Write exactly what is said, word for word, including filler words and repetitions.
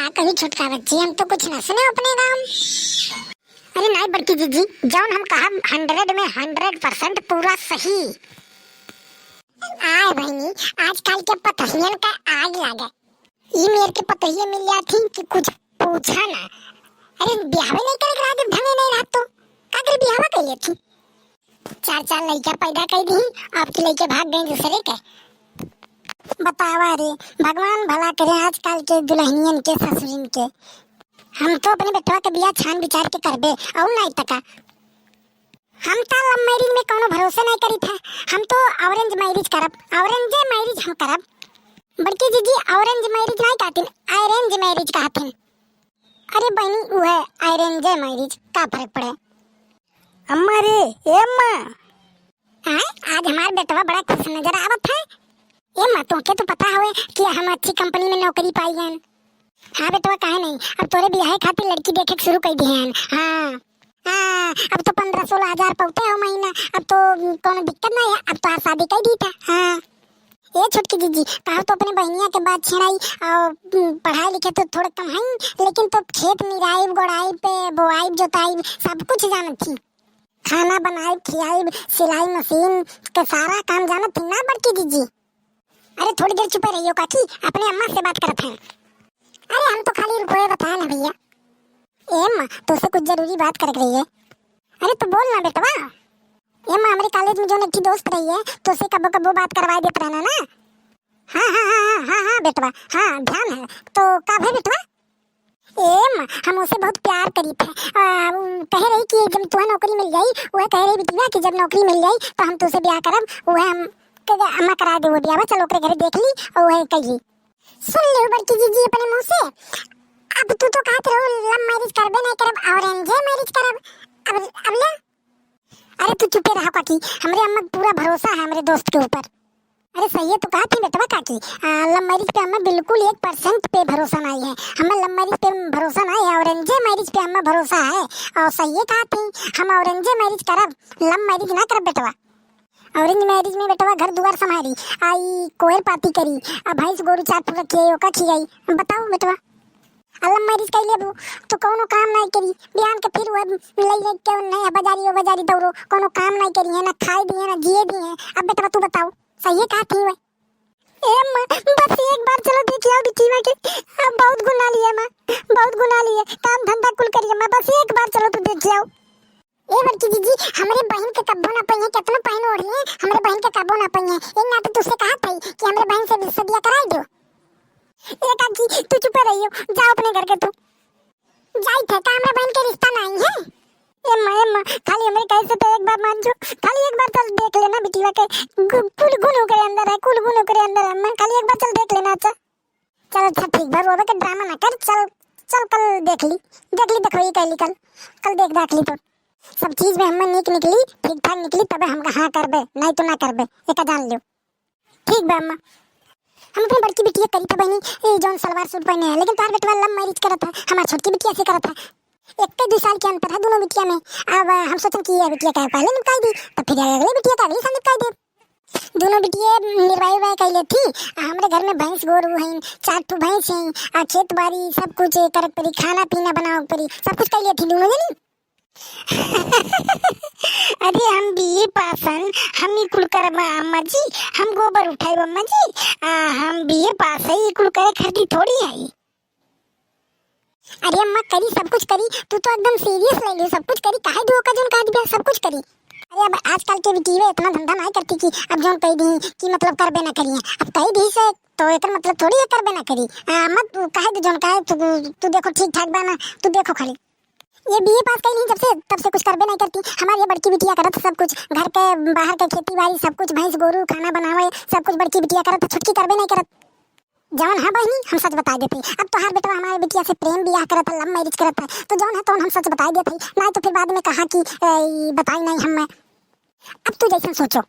का कही छोटका बच्ची, हम तो कुछ न सुने अपने गाँव। अरे नाहीं बड़की जीजी, जौन हम कहब hundred में hundred percent पूरा सही। आय बहिनी, आजकल के पतहियन का आग लागे। ई मेर के पतहिया मिल जात ही कि कुछ पूछा ना। अरे बियाहवे नाहीं करे के रहत, ढंगे नाहीं रहत तो का करे बियाहवा कइ लेत ही? चार चार लइका पैदा कइ दी, अब की लइके भाग गए दूसरे के। बतावा रे, भगवान भला करे आजकल के दुल्हनियन के, ससुरिन के। हम तो अपने बेटवा के बियाह छान विचार के करबे, अउर नाहीं त का। हम तो love marriage में कउनो भरोसे नाहीं करित है, हम तो arrange marriage करब, arrange marriage हम करब। बड़की जीजी arrange marriage नाहीं कहतिन, arrange marriage कहतिन। अरे बहिनी, उहे arrange marriage, का फरक पड़े? अम्मा रे, ए अम्मा। आय, आज हमार बेटवा बड़ा खुश नजर आवत है। ए अम्मा, तोहके तो पता हवे कि हम अच्छी company में नौकरी पाई हन। हाँ बेटवा, काहे नाहीं, अब तोरे बियाहे खातिर लड़की देखे के शुरू कइ दिहे हन। हाँ, हाँ, अब तो पन्द्रह सोलह हजार पउते हो महीना, अब तो कउनो दिक्कत नाहीं है, अब तोहार शादी कइ दी था। हाँ। ए छोटकी जीजी, कहो तो अपने बहिनिया के बात छेड़ाई, अउर, उम, पढ़ाई लिखे तो थोड़े कम हई, लेकिन तो खेत निराइब, गोड़ाइब, बोआइब, जोताइब, सब कुछ जानत थी। खाना बनाइब, खियाइब, सिलाई मशीन के सारा काम जानत थी ना बड़की जीजी। अरे थोड़ी देर चुपे रहियो काकी, अपने अम्मा से बात करत हैं। अरे हम तो खाली रुपये बताए ना भइया। ए अम्मा, तोसे कुछ जरूरी बात करे के रही है। अरे तो बोल ना बेटवा। ए अम्मा, हमरे college में जौन एक ठे दोस्त रही है, तोसे कबो कबो बात करवाए देत रहना ना। हाँ, हाँ, हाँ, हाँ, हाँ, हाँ, बेटवा, हाँ, ध्यान है। तो का भे बेटवा? ए अम्मा, हम ओसे बहुत प्यार करी थे। आ, उ कहे रही कि जब तुहे नौकरी मिल जाई, उहे कहे रही बिटिया कि जब नौकरी मिल जाई, तो हम तोसे ब्याह करब, उहे हम, के, अम्मा करा दे वो ब्याह, चल ओकरे घरे देख ली, और उहे कही। सुन ले बड़की जीजी अपने मुँह से, अब तू तो कहत रहो love marriage करबे नहीं करब, arrange marriage करब, अब, अब ले। अरे तू चुपे रहा काकी, हमरे अम्मा के पूरा भरोसा है हमरे दोस्त के ऊपर। अरे सही है, तू कहत ही बेटवा काकी, आ, love marriage पे हमें बिल्कुल एक percent पे भरोसा नहीं है, हमें love marriage पे भरोसा नहीं है, arrange marriage पे हमें भरोसा है। और सही है कहत ही, हम arrange marriage करब, love marriage ना करब बेटवा। Arrange marriage में बेटवा घर दुआर संभारी, आई कोयर पाती करी, आ भैंस गोरू चार ठो रखिए, ओका खियाई। बताओ बेटवा, आ love marriage कइ लेबू तो कउनो काम नाहीं करी, बिहान के फिर वह लइ लइ के नया बाजारी, वो बाजारी दौड़ो, कउनो काम नाहीं करी है, ना खाए दिए, ना जिए दिए। अब बेटवा तू बताओ, सही है कहत ही वह? ए अम्मा, बस एक बार चलो देखि आओ बिटिया के, अब बहुत गुना लिए माँ, बहुत गुना लिए, काम धंधा कुल करिए माँ, बस एक बार चलो तू देखि आओ। ए बड़की जीजी, हमरे बहिन के कब्बो ना पइहे, केतनो पहिन ओढ़ लिए, हमरे बहिन के कब्बो ना पइहे। एक नाते तुझसे कहत हई कि हमरे बहिन से बियाह कराई दो। ए काकी, तू चुपे रहियो, जाओ अपने घर के तू। जाई थे, का हमरे बहिन के रिश्ता नाहीं है? ए माँ, ए माँ, खाली हमरे कहे से तो एक बार मान जो, खाली एक बार चल देख लेना बिटिया के, गु-, कुल गुन ओकरे अंदर है, कुल गुन ओकरे अंदर है, माँ, खाली एक बार चल देख लेना। अच्छा, चल अच्छा ठीक बा, रोवे के drama ना कर, चल, चल कल देख ली, देख ली, देखो ये कहली कल, कल देख, देख ली तो। सब चीज में हमें नीक निकली, ठीक ठाक निकली, तबे हम हाँ करबे, नाहीं तो ना करबे, एका जान लियो। ठीक बा अम्मा। हम अपने बड़की बिटिया करी था बहिनी, ए, जौन सलवार सूट पहने हैं, लेकिन तोहार बेटवा love marriage करत है, हमार छोटकी बिटिया से करत है। एक के दो साल के अंतर है दोनों बिटिया में। अब, अ, हम सोचन कि ये बिटिया का पहले निपटाई दी, तब फिर अगले बिटिया का अगले साल निपटाई दे। दोनों बिटिया निर्वाह उर्वाह कइ लेत ही, आ हमरे घर में भैंस गोरू हैं, चार ठो भैंस हैं, आ खेत बारी सब कुछ करत परी, खाना पीना बनावे परी, सब कुछ कइ लेत ही दोनों जनी। अरे हम बीए पास हन, हम ई कुल करब अम्मा जी, हम गोबर उठाइब अम्मा जी, आ, हम बीए पास है, ई कुल करे खातिर थोड़ी आई। अरे अम्मा करी, सब कुछ करी, तू तो एकदम serious ले लियो, सब कुछ करी, काहे दुआ का जौन कह दिया, सब कुछ करी। अरे अब आजकल के बिटिया इतना धंधा नाहीं करती कि अब जौन कह दी कि मतलब करबे ना करिए, अब कह दी से तो एकर मतलब थोड़ी है करबे ना करी। आ, अम्मा तू कहे दे जौन कहे, तू, तू देखो ठीक ठाक बा ना, तू देखो खाली। ये बीए पास कइली जब से, तब से कुछ करबे नाहीं करती। हमार ये बड़की बिटिया करत सब कुछ, घर के बाहर के खेती बाड़ी सब कुछ, भैंस गोरू, खाना बनावे, सब कुछ बड़की बिटिया करत, छोटकी करबे नाहीं करत। जवन है बहिनी, हम सच बताइ देत ही। अब तोहार बेटवा हमारे बिटिया से प्रेम बियाह करत है, love marriage करत है, तो जवन है तवन हम सच बताइ देत ही, नाहीं तो फिर बाद में कहा कि, ए, ई बताई नाहीं हम। अब तू जैसन सोचो।